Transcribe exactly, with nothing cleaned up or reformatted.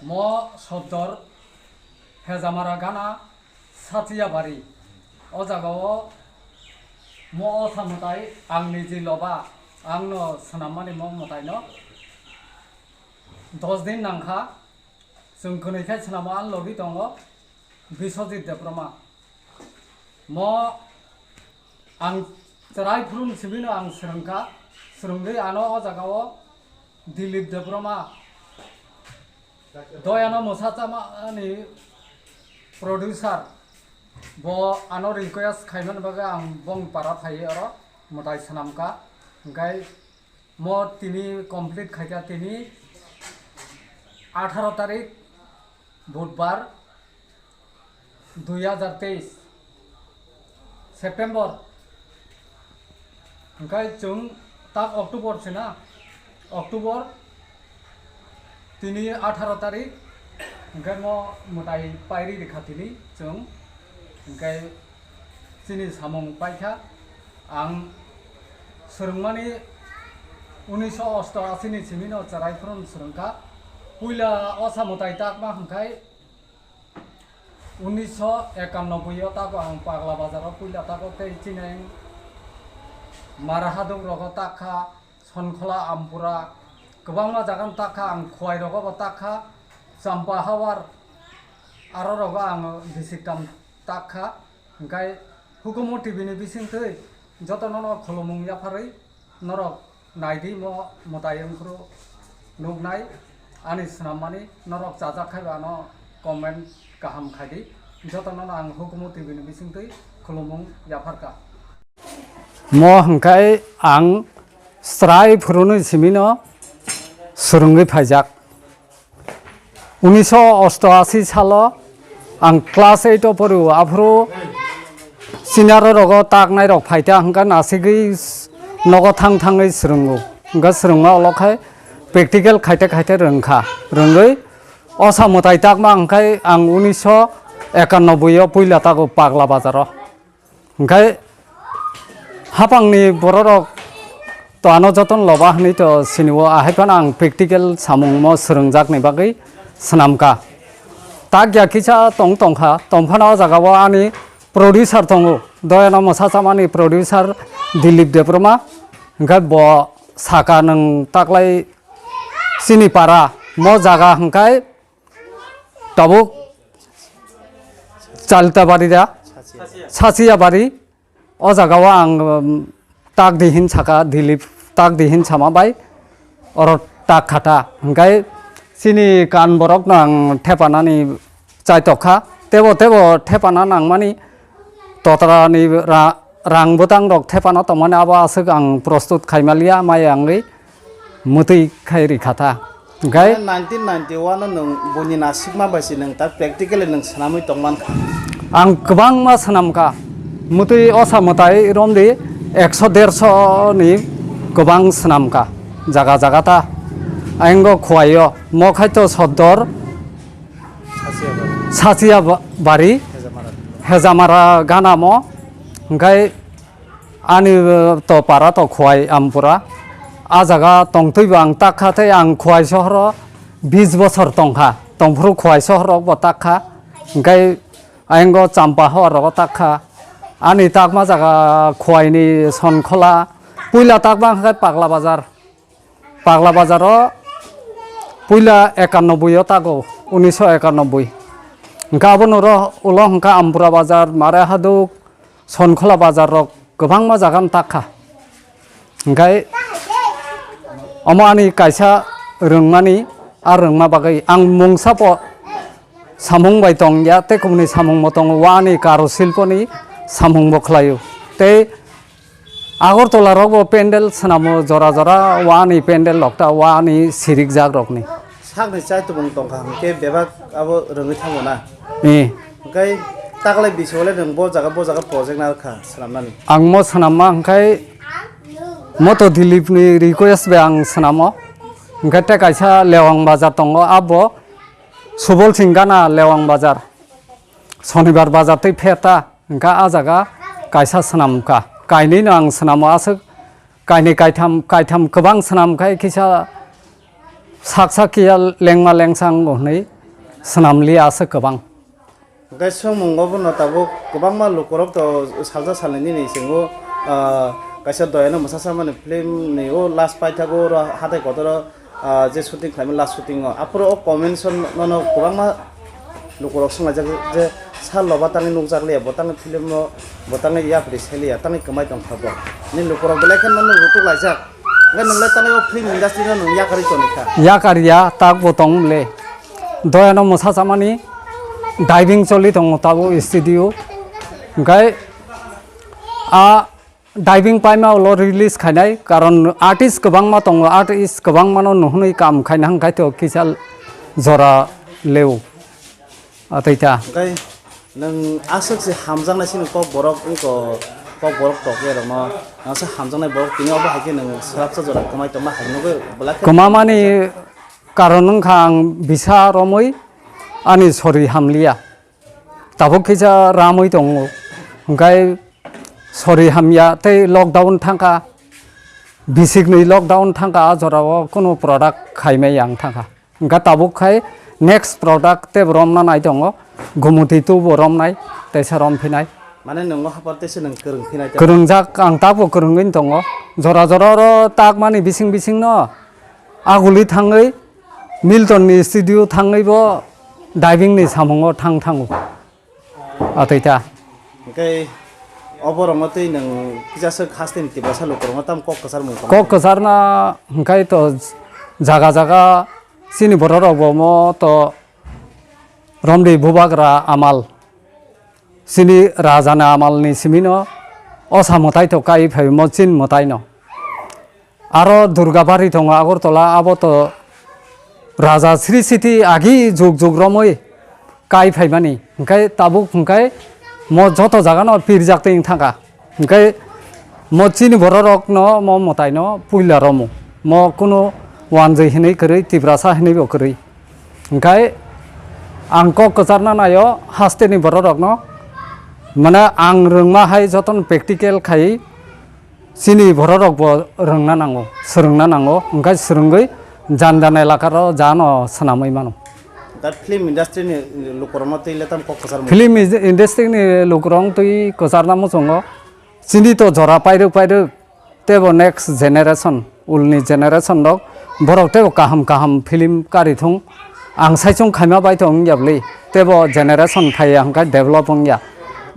Mo sodor Hejamara gana Sachiya bari. O jaga o mo osa mwtai ang niji loba, ang no swnam mani mo mwtai no dos din nang kha. Chwng kwnwi khai swnamo ang logi tongo Biswajit Debbarma. Mo ang chwrai phuru ni simi no ang swrwng kha, swrwngwi ano o jaga o Dilip Debbarma, Doyano Mwsachama ni producer, bo ano request khaimani bagwi ang bong para phaiwi oro mwtai swnam kha. Hwnkhe mo tini complete khaikha, tini atharo tarik Budbar, dui hajar teis September, hwnkhe chwng tak October se na, October tini atharo tarik, hwnkhe mo mwtai pairi rikha tini chwng, hwnkhe chini samung paikha. Ang swrwngmani unisho osto ashi ni simi no chwrai phuru swrwngkha. Puila osa mwtai takma hwnkhe unisho ekannoboi o tago ang Pagla Bazar o puila tago tei chini Mara Haduk rogo takha, Sonkhola, Ampura, kwbangma jaga no takha, ang Khowai rogo bo takha, Champa Hawar aro rogo ang bisiktam takha. Hwnkhe Hukumu T V ni bisingtwi jotono no khulumung yapharwi norok naidi mo mwtai wngkhru nuknai ani swnammani norok chajak khai ba ano comment kaham khaidi jotono no ang Hukumu T V ni bisingtwi khulumung yapharkha. Mo hwnkhe ang chwrai phuruni simino swrwngwi phaijak. Unisho osto ashi salo ang class eight o poro, aphuru senior rogo taknai rok phaita hwnkha nasigwi nogo thang thangwi swrwngo. Hwnkha swrwngma ulo khai practical khaite khaite rwngkha. Rwngwi osa mwtai takma hwnkhe ang unisho ekannoboi o puila tago Pagla Bazar o. Hwnkhe hapangni bororok to ano joton loba hwnwi to sinio, ahai phano ang practical samungmo swrwngjakni bagwi swnamkha. Tak ya kisa tong tongkha, tongphano o jagao ani producer tongo, Doyano Mwsachamani producer Dilip Debbarma. Hwnkhe bo saka nwng taklai chini para mo jaga hwnkhe tabuk Chaltabari da, Sachiya bari. O jagao ang, um, tak di hin saka, Dilip tak di hin sama bai oro tak khata. Hwnkhe chini kan borok no ang thepanani chaitok kha. Tebo tebo thepana nangmani totrani ra-, rang bwtang rok thepana tongmani abo aswk ang prostut khaimaliya, maya wngwi mwtwi khai rikha ta. Hwnkhe nineteen ninety-one o nwng buini nasikma bai se nwng ta practically nwng swnamwi tongmankha. Ang kwbangma swnamkha. Mwtwi osa mwtai romdi ekso derso ni kwbang swnamkha. Jaga jaga ta. Ayang o Khowai o. Mo khai to sodor Sachiya bari. Sachiya ba-, bari. Hejamara. Hejamara gana mo. Hwnkhe ani, uh, to para to Khowai Ampura. A jaga tongtwi bo ang tak kha tei ang Khowai sohoro bis bosor tong kha. Tongphuru Khowai sohoro bo tak kha. Hwnkhe ayang o Champa Hawar rogo tak kha. Ani takma jaga Khowai ni Sonkhola. Puila takma hwnkhe Pagla Bazar. Pagla Bazar o puila ekannoboi o tago, unisho ekannoboi. Hwnkhe abono ro-, ulo hwnkha Ampura Bazar, Mare Haduk, Sonkhola Bazar rok kwbangma jaga no tak kha. Hwnkhe omo ani kaisa rwngmani, a rwngma bagwi ang mungsa po samung bai tong ya, tei kubuni samung bo tongo, o ani karo silponi samung bo khlaio. Tei Agartala rok bo pendel swnamo jora jora, wani pendel rok ta wani sirikjak rokni. Sakni chai tubung tongkha hwnkhe bebak abo rwngwi thango na. Ni. Hwnkhe taklai bisingole nwng bo jaga bo jaga project narwkha swnamnani. Ang mo swnamma hwnkhe moto Dilip ni request bai ang swnamo. Hwnkhe tei kaisa Lewang bazar tongo, abo Subol Singh gana Lewang bazar. Sonibar bazar tei pherta. Hwnkha a jaga kaisa swnam wngkha. Kainwi no ang swnamo aswk, kainwi kaitham, kaitham kwbang swnam khai kisa Sak sak kiya lengma lengsang hwnwi swnamli aswk kwbang. Hwnkhe swngmungo bono tabuk kwbangma lukurok to salsa salnwi nini singo, ah, kaisa Doyano Mwsa Samani film ni o last paithago oro hatai kotoro, ah, je shooting khlaimani last shooting o. Aphuru o comments o nono kwbangma lukurok swnglaijak je sal loba tangwi nukjak liya, bo tangwi film o, bo tangwi yapri se liya, tangwi kwmai tongkha bo. Ni lukurok belai khe nono rutuk laijak. Hwnkhe nwng le tangwi o film industry no nwng yakarwi toni kha. Yakarya tak bo tong le. Doyano Mwsa Samani diving choli tongo tabuk studio. Hwnkhe a diving paima ulo release khainai, karon artist kwbangma tongo, artist kwbangmano nuhunwi kam khaina hwnkhe to kisa jora leo. Ataita. Hwnkhe nwng aswk se hamjaknai sini kok borok wngko, kok borok tokya rokno, nangsa hamjaknai borok tini obo hai khe nwng swrapsa jora kwmai tongma hai nugwi belai khe. Kwmamani karon wngkha ang bisa romwi ani sori hamliya. Tabuk kisa ramwi tongo. Hwnkhe sori hamya tei lockdown thangkha. Bisikni lockdown thangkha, a jorao kunu product khaimai ang thangkha. Hwnkhe tabuk khai next product tei romna nai tongo. Gumuti tubo romnai, teisa romphinai. Mane nwngo hapar teisa nwng kwrwng phinai ta? Kwrwngjak ang tabuk kwrwngwi tongo. Jora jora oro takmani bising bisingno aguli thangwi Milton ni studio thangwi bo diving ni samungo thang thango. Ataita. Hwnkhe oborokno tei nwng kisaswk hasteni Tiprasa lukurokno tamo kok kwcharmung tongkha? Kok kwcharna hwnkhe to jaga jaga chini bororok bo mo to romdi bubagra amal. Chini raja ni amal ni simi no osa mwtai to kai phai mo chin mwtai no. Aro Durgabari tongo Agartala, abo to Raja Sri Siti agi jug jug romwi kai phaimani, hwnkhe tabuk hwnkhe mo joto jagano pirjak twi wng thangkha. Hwnkhe mo chini bororokno mo mwtaino puila romo, mo kunu wanjwi hinwi kwrwi, Tiprasa hinwi bo kwrwi. Hwnkhe ang kok kwcharna naio hasteni bororokno, mane ang rwngma hai jotono practical khai. Chini bororok bo rwngna nango, swrwngna nango, hwnkhe swrwngwi jan jan elakaro jano swnamwi mano. Da film industry ni lukurokno twi le tamo kok kwchar mung? Film is-, industry ni lukurok twi kwcharna muchungo. Chini to jora pairwk pairwk, tebo next generation, ulni generation rok, borok tebo kaham kaham film kari thung. Ang saichung khaima bai to wngya bwlwi, tebo generation phaiya hwnkhe develop wngya.